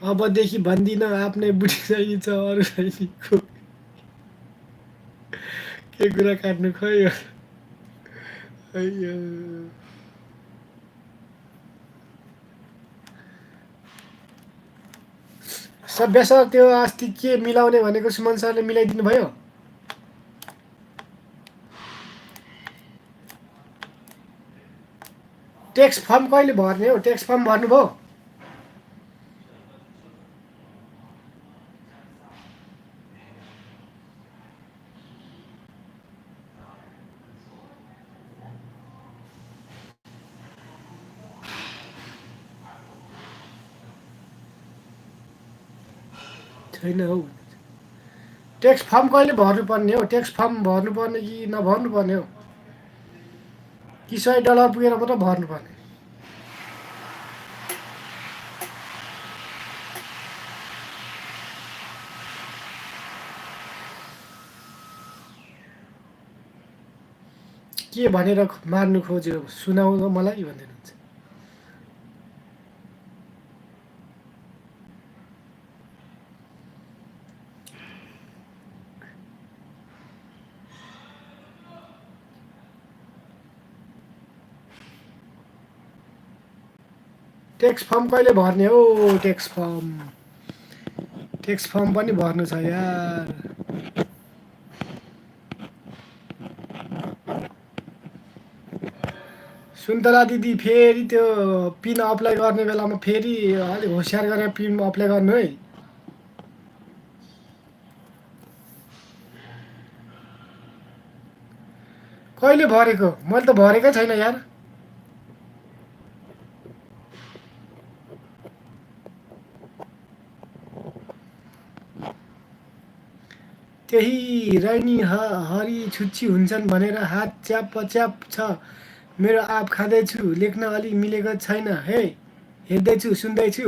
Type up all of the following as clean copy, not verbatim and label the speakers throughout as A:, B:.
A: अबदेखि भन्दिनँ आफ्नै बुढी सैनिक छ अरू सैनिकको के कुरा काट्नु खोइ अಯ್यो सभ्य सर त्यो अस्ति के मिलाउने भनेको सुमन सरले मिलाइदिनु भयो ट्याक्स फर्म कहिले भर्ने हो ट्याक्स फर्म भर्नुभयो छैन हौ ट्याक्स फर्म कहिले भर्नुपर्ने हो ट्याक्स फर्म भर्नुपर्ने कि नभर्नुपर्ने हो कि $100 पुगेर मात्र भर्नुपर्ने के भनेर मार्नु खोज्यो सुनाउ न मलाई भन्दैनुहुन्छ ट्याक्स फर्म कहिले भर्ने हो ट्याक्स फर्म पनि भर्नु छ यार सुन्तला दिदी फेरि त्यो पिन अप्लाई गर्ने बेलामा फेरि अलिक होसियार गरेर पिन अप्लाई गर्नु है कहिले भरेको मैले त भरेकै छैन यार त्यही रैनी हरी छुच्ची हुन्छन् भनेर हात च्याप छ मेरो आप खाँदैछु लेख्न अलि मिलेको छैन हे हेर्दैछु सुन्दैछु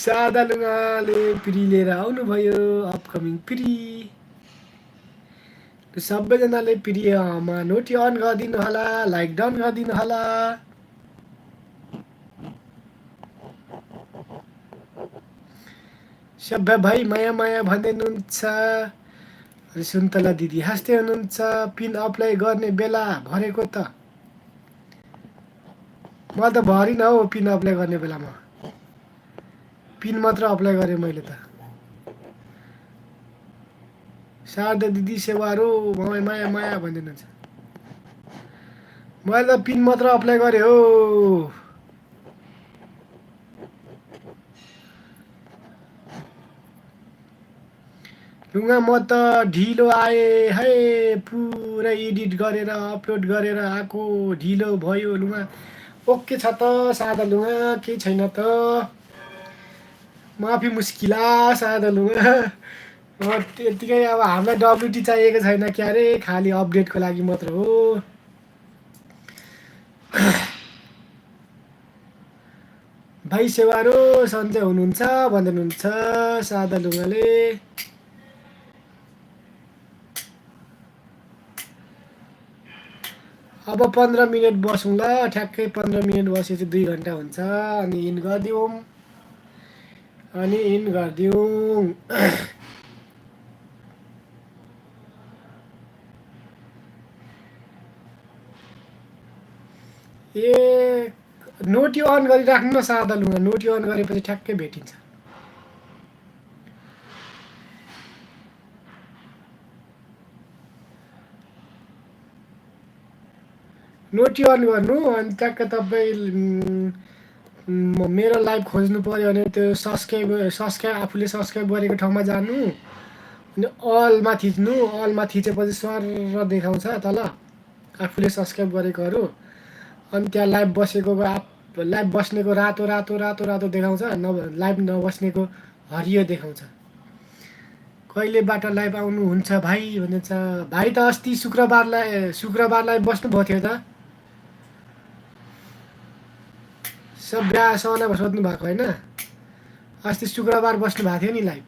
A: सादा लुगाले पिरी लिएर आउनुभयो अपकमिङ पिरी सबैजनाले प्रियमा नोटी अन गरिदिनु होला लाइक डन गरिदिनु होला सभ्य भाइ माया माया भन्दै हुनुहुन्छ सुन्तला दिदी हाँस्दै हुनुहुन्छ पिन अप्लाई गर्ने बेला भरेको त मैले त भरिनँ हौ पिन अप्लाई गर्ने बेलामा पिन मात्र अप्लाई गरेँ मैले त शारदा दिदी सेवारो माया माया भन्दै हुनुहुन्छ मैले त पिन मात्र अप्लाई गरेँ हो लुगा म त ढिलो आए है पुरै एडिट गरेर अपलोड गरेर आएको ढिलो भयो लुगा ओके छ त सादा लुगा केही छैन त माफी मुस्किला सादा लुगा त्यतिकै अब हामीलाई डब्लुटी चाहिएको छैन क्या अरे खालि अपडेटको लागि मात्र हो भाइ सेवारो सन्चै हुनुहुन्छ भन्दै हुनुहुन्छ सादा लुगाले अब 15 मिनट बसौँ ल ठ्याक्कै 15 मिनट बसेपछि 2 घन्टा हुन्छ अनि इन गरिदिउँ ए नोटी अन गरिराख्नु न सादा लुगा नोटी अन गरेपछि ठ्याक्कै भेटिन्छ नोटी अन गर्नु अनि ट्याक्क तपाईँ मेरो लाइभ खोज्नु पऱ्यो भने त्यो सब्सक्राइब आफूले सब्सक्राइब गरेको ठाउँमा जानु अनि अलमा थिच्नु अलमा थिचेपछि सर देखाउँछ तल आफूले सब्सक्राइब गरेकोहरू अनि त्यहाँ लाइभ बसेको लाइभ बस्नेको रातो रातो रातो रातो देखाउँछ लाइभ नबस्नेको हरियो देखाउँछ कहिलेबाट लाइभ आउनुहुन्छ भाइ भन्छ भाइ त अस्ति शुक्रबारलाई बस्नुभएको थियो त सभ्य सना सोध्नु भएको होइन अस्ति शुक्रबार बस्नु भएको थियो नि लाइभ